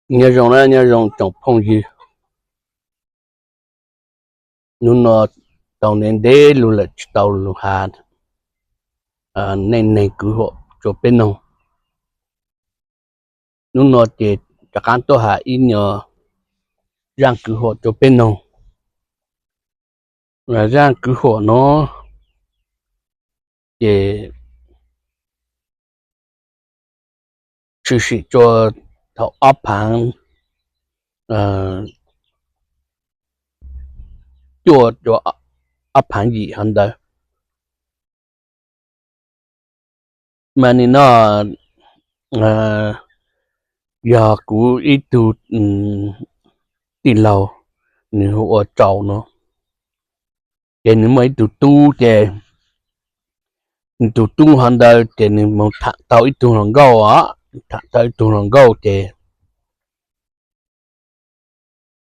Nyob zoo na, nyob zoo tsoom phooj ywg. Hnub no tau ntev ntev lug lawm tsis tau lug has neej neeg kwv huam rua peb noog. Hnub no ces rov qaab tuaj has ib nyuas zaaj kwv huam rua peb noog. Zaaj kwv huam no ces tshwm sim rua thaum ob phaav cuaj rua ob phaav yim hov ntawd. Mas nim no yog kuv ib tug tij laug, nws hu ua Tsaus no, ces nws muaj ib tug tub ces nws tug tub hov ntawd ces nws moog thaam tau ib tug hluas nkauj os, thaam tau ib tug hluas nkauj ces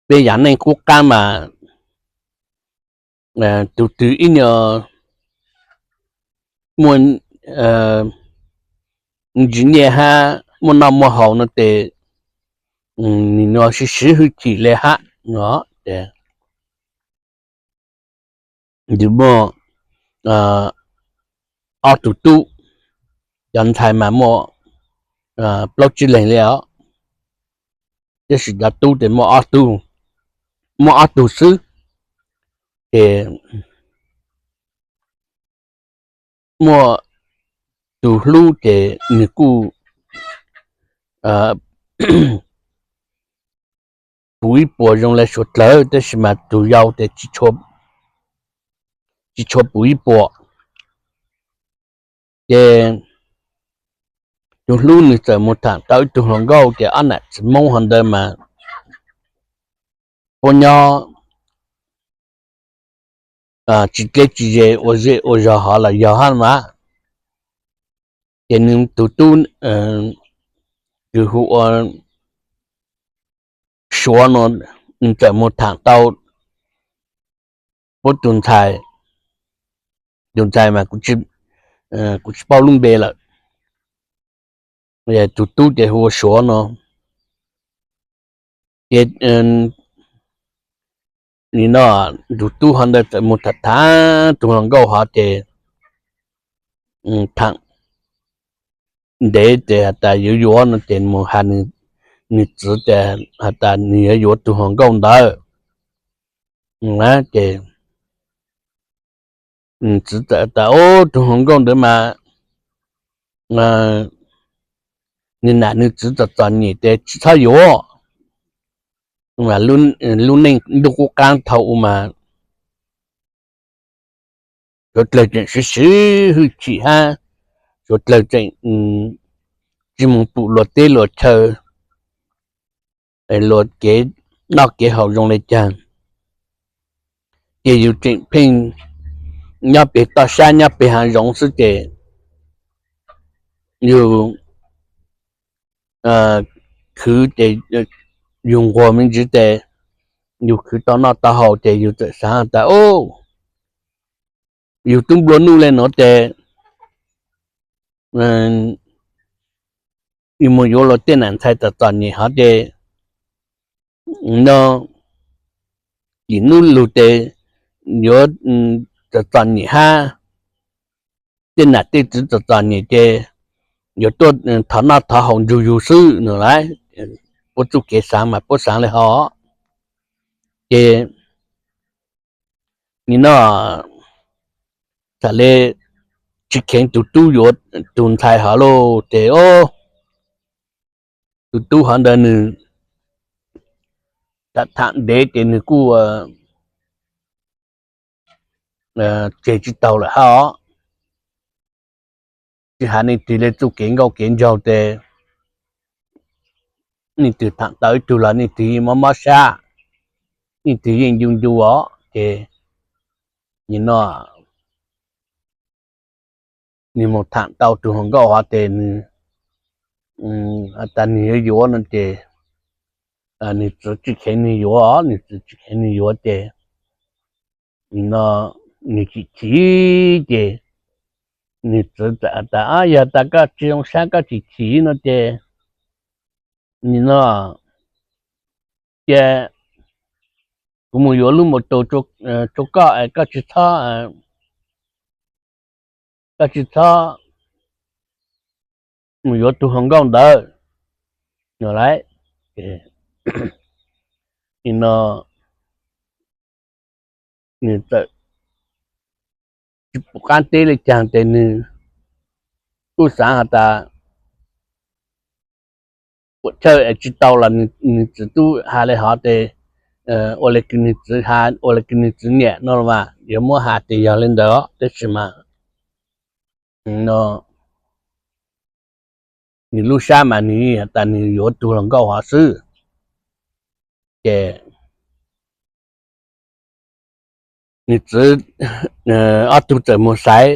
peb yaav neej qub qaab mas tug twg ib nyuas muaj ntsis nyiaj hab muaj noj muaj haus no ces nim no siv siv hwj chim le hab no ces nws muaj ob tug tub, cov ntxhais mas muaj plaub tsib leeg li os, tab sis cov tub ces muaj ob tug xwb. Ces muaj tug hlub ces nws kuj puv ib puas zoo le suav dlawg, tab sis mas tug yau ces tsis tshua puv ib puas. Ces tug hlub nws txawm moog thaam tau ib tug hluas nkauj ces ob nam txiv Moob hov ntawd mas puab nyob tsis dleb tsis ze ua zej ua zog hov los yog hab mas, ces nws tug tub kws hu ua Suav no nws txawm moog thaam tau puab tug ntxhais, tug ntxhais mas kuv tsis paub lub npe lawm, tug tub ces hu ua Suav no. Ces nim no tug tub hov ntawd txawm moog thaam thaam tug hluas nkauj hov ces thaam ntev ces has tas yuav yuav no ces moog has nws txiv ces has tas nws yuav yuav tug hluas nkauj ntawd. Ces nws txiv txawm tas, Ub, tug hluas nkauj ntawd mas nws nam nws txiv txom txom nyem ces tsis txhob yuav. Lub neej ntuj qub qaab thaum u mas suav dlawg tseem siv siv hwj chim hab suav dlawg tseem tsis moog pum luag teb luag chaw, luag kev noj kev haus zoo le caag, ces yug tseem pheej nyob peg toj sab nyob peg haav zoov xwb ces yug khwv ces yug nquag me ntsis ces yug khwv tau noj tau haus ces yug txawm xaav tas, Ub, yug tub nplua nuj le nuav ces yug moog yuav luag tej nam ntxhais txom txom nyem hov ces no, ib nub lug ces yuav txom txom nyem hab tej nam tej txiv txom txom nyem ces yuav tuaj thov noj thov haus nrug yug xwb no lauj. Puab txuj kev xaav mas puab xaav le hov ces nim no txhad le tsis kheev tug tub yuav tug ntxhais hov lauj ces, o, tug tub hov ntawd nws thaam thaam ntev ces nws kuj tseg tsis taug lawm hab os. Tsis has leej twg le txuj kev nkauj kev nraug ces leej twg thaam tau ib tug los leej twg yeej mob mob sab, leej twg yeej ncu ncu os ces nim no nws moog thaam tau tug hluas nkauj hov ces nws has tas nws yuav yuav no ces nws txiv tsis kheev nws yuav, nws txiv tsis kheev nws yuav ces nim no nws chim chim ces nws txiv txawm has tas, Yog tas koj tsis zoo sab koj chim chim no ces nim no cia kuv mus yuav lub mus tus rau koj, koj tsis txhob, koj tsis txhob mus yuav tus hluas nkauj ntawd no lauj. Ces no nws txawm tsis pom qab teb li cas ces nws kuj xav has tas puam chawj es tsis tau los nws txiv tub has li hov ces ua li kws nws txiv has, ua li kws nws txiv nyiam no los mas yuav muab has tias yog li ntawd os, tab sis mas no nws lub sab mas nws has tas nws yuav tus hluas nkauj hov xwb. Ces nws txiv ob tug txawm mus xaiv,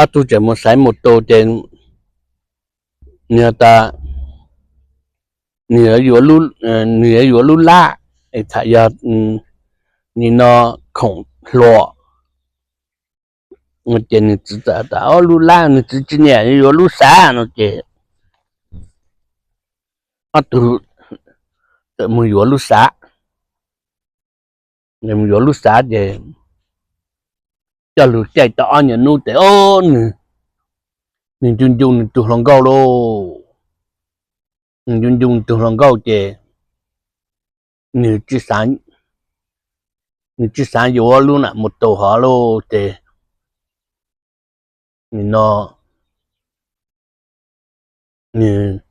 ob tug txawm mus xaiv mus tus ces nws has tas nws yuav, nws yuav yuav lub lab, es txham yog nim no khoom hluas. Ces nws txiv txawm tas lub lab, nws txiv tsis nyiam, yuav lub xav no ces ob tug txawm mus yuav lub xav. Mus yuav lub xav ces coj lug caij tau ob nyuag hnub ces o, nws ncu ncu nws tus hluas nkauj lauj. Nws ncu ncu nws tus hluas nkauj ces nws tsis xaav, nws tsis xaav yuav lub nam mus tus hov lauj ces nim no nws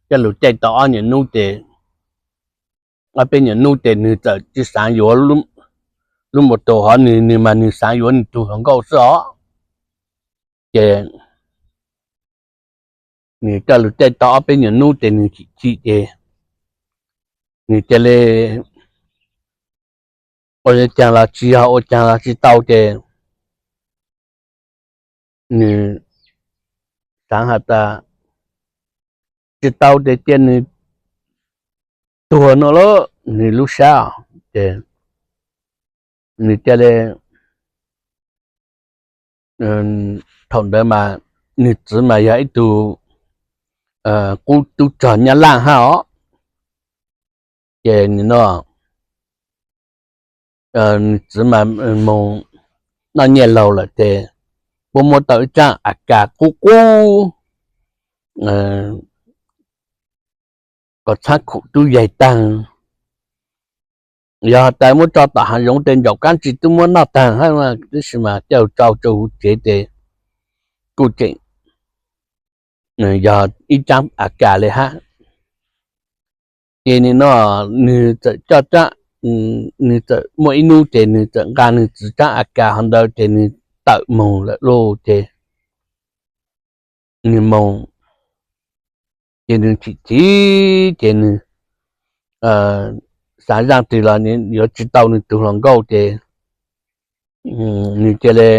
coj lug caij tau ob nyuag hnub ces, ob peb nyuag hnub ces nws txawm tsis xaav yuav lub mus tus hov, nws, nws mas nws xaav yuav nws tus hluas nkauj xwb os. Ces nws coj lug caij tau ob peb nyuag hnub ces nws chim chim ces nws cia li ua caag los tsis yog, ua caag los tsis tau ces nws xaav has tas tsis tau ces cia nws tuag no lauj, nws lub sab ces nws cia li, thaum ntawd mas nws txiv mas yog ib tug qub tub rog Nyab Laj hab os. Ces nim no nws txiv mas moog noj nyiaj laug lawm ces puab muab tau ib tsaab AK qub qub kom txhab khum tub yaig taag. Yog has tas muab tso tom haav zoov ces ncaum kab tsi tub muab noj taag hab, tab sis mas coj tso rua huv tsev ces kuj tseem yog ib tsaab AK li hab. Ces nim no nws txawm coj, nws txawm muaj ib hnub ces nws txawm nqa nws txiv tsaab AK hov ntawd ces nws tawm moog lawm lauj. Ces nws moog ces nws chim chim ces nws xav zaaj twg los yuav tsis tau nws tus hluas nkauj ces nws cia li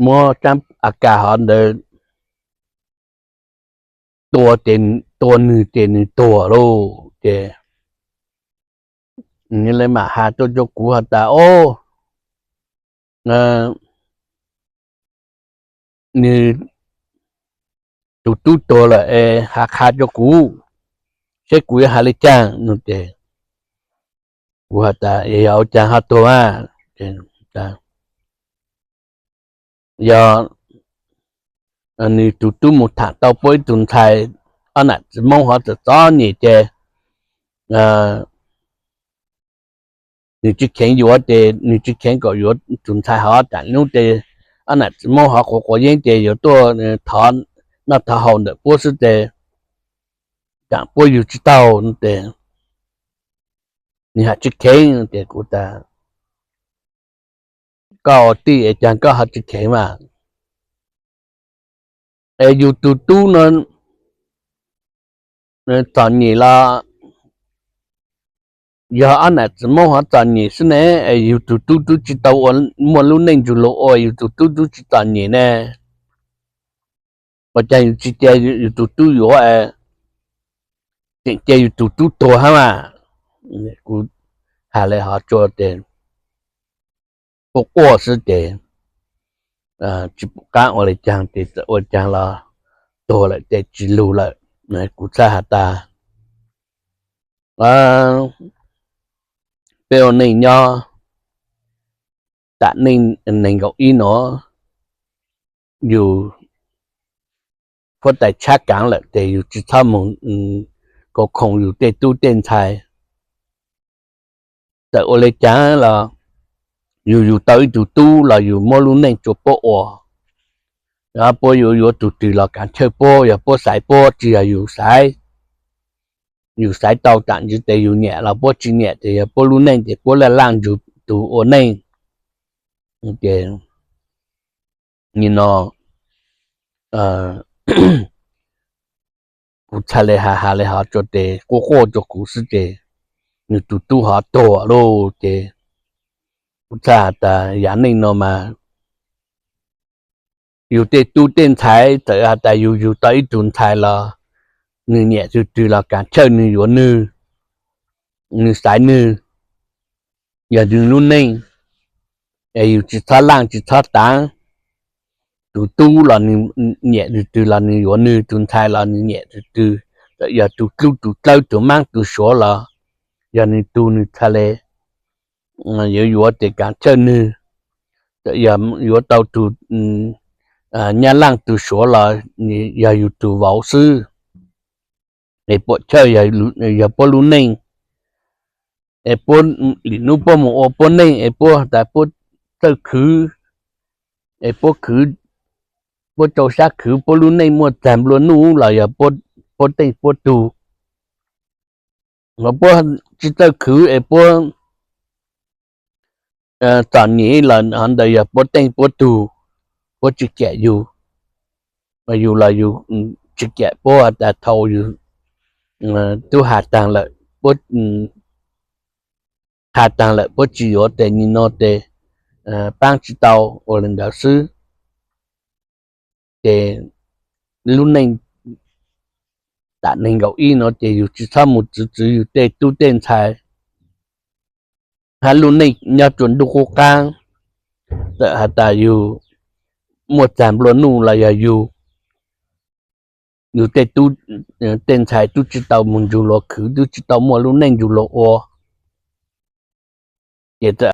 muab tsaab AK hov ntawd tua, tua nws ces nws tuag lauj. Ces nws le maam has tuaj rua kuv has tas, o, nws tus tub tuag lawm es has qha rua kuv seb kuv yuav has le caag no ces kuv has tas, yog ua caag ho tuag mas? Yog nws tus tub mus tham tau puab ib tug ntxhais, ob nam txiv Moob hov txom txom nyem ces nws tsis kheev yuav ces nws tsis kheev kom yuav tus ntxhais hov, tsaam ib hnub ces ob nam txiv Moob hov quav quav yeeb ces yuav tuaj thov noj thov haus ntawm puab xwb ces tsaam puab yug tsis taug no ces nws has tsis kheev ces kuv tas, koj ua tij es caag koj ho tsis kheev mas? Es yug tug tub no txom nyem los yog ob nam txiv Moob hov txom nyem xwb ne, es yug tug tub tub tsis tau ua, muaj lub neej ntsug lug ua, yug tug tub tub tsis txom nyem ne, ua caag yus tsis cia yus tug tub yuav, tseem cia yus tug tub tuag hab mas? Kuv has le hov tsua ces quaj quaj xwb ces tsis pum qaab ua le caag ces txawm ua caag los tuag lawm ces tsis lug lawm. Kuv txhaj has tas peb ua neej nyob tam neej nees nkaum ib no, yus huab tais tshab kaav lawm ces yus tsis txhob mus kov khoom yus tej tub tej ntxhais. Txawm ua le caag los yus yug tau ib tug tub los yus muab lub neej rua puab ua, puab yuav yuav tug twg los kaav chawj puab, yog puab xaiv puab tsi yog yus xaiv. Yus xaiv tau tam ntsis tes yus nyam los puab tsi nyam tes yog puab lub neej ces puab laj laaj nrug tug ua neej. Ces nim no kuv txhaj le has has le hov rua tes quaj quaj rua kuv xwb ces nwg tug tub hov tuag lawm ces kuv txhaj has tas yav neej no mas yus tej tub tej ntxhais txawm has tas yus yug tau ib tug ntxhais los nwg nyam tug twg los kaav chawj nwg yuav nwg, nwg xaiv nwg, yog nwg lub neej. Es yus tsis txhob laaj tsis txhob taav. Tug tub los nwg nyam tug twg los nwg yuav nwg, tug ntxhais los nwg nyam tug twg, txawm yog tug dlub tug dlawb tug maab tug suav los yog nwg tug nwg txhaj le yuav yuav tes kaav chawj nwg. Txawm yog yuav tau tug nyab laaj tug suav los yog yus tug vauv xwb. Es puam chawj yog puab lub neej. Es puab, lwm nub puab mus ua puab neej es puab tas puab txawj khwv, es puab khwv, puab rau sab khwv puab lub neej muaj txag nplua nuj los yog puab teej puab tug. Puab tsi txawj khwv es puab txom nyem los ntawd yog puab teej puab tug, puab tsi kam yug. Yus los yus tsi kam puab has tas thaus yus tub has taag lawm, puab has taag lawm puab tsi yuav tes nim no tes paab tsi tau ua le ntawd xwb. Ces lub neej tam neeg nkaum ib no ces yus tsi txhob mus txwv txwv yus tej tub tej ntxhais hab lub neej nyob rua ntuj qub qaab. Txawm has tas yus muaj txag nplua nuj los yog yus, yus tej tub tej ntxhais tub tsi tau mus nrug luag khwv, tub tsi tau muaj lub neej nrug luag ua. Ces txawm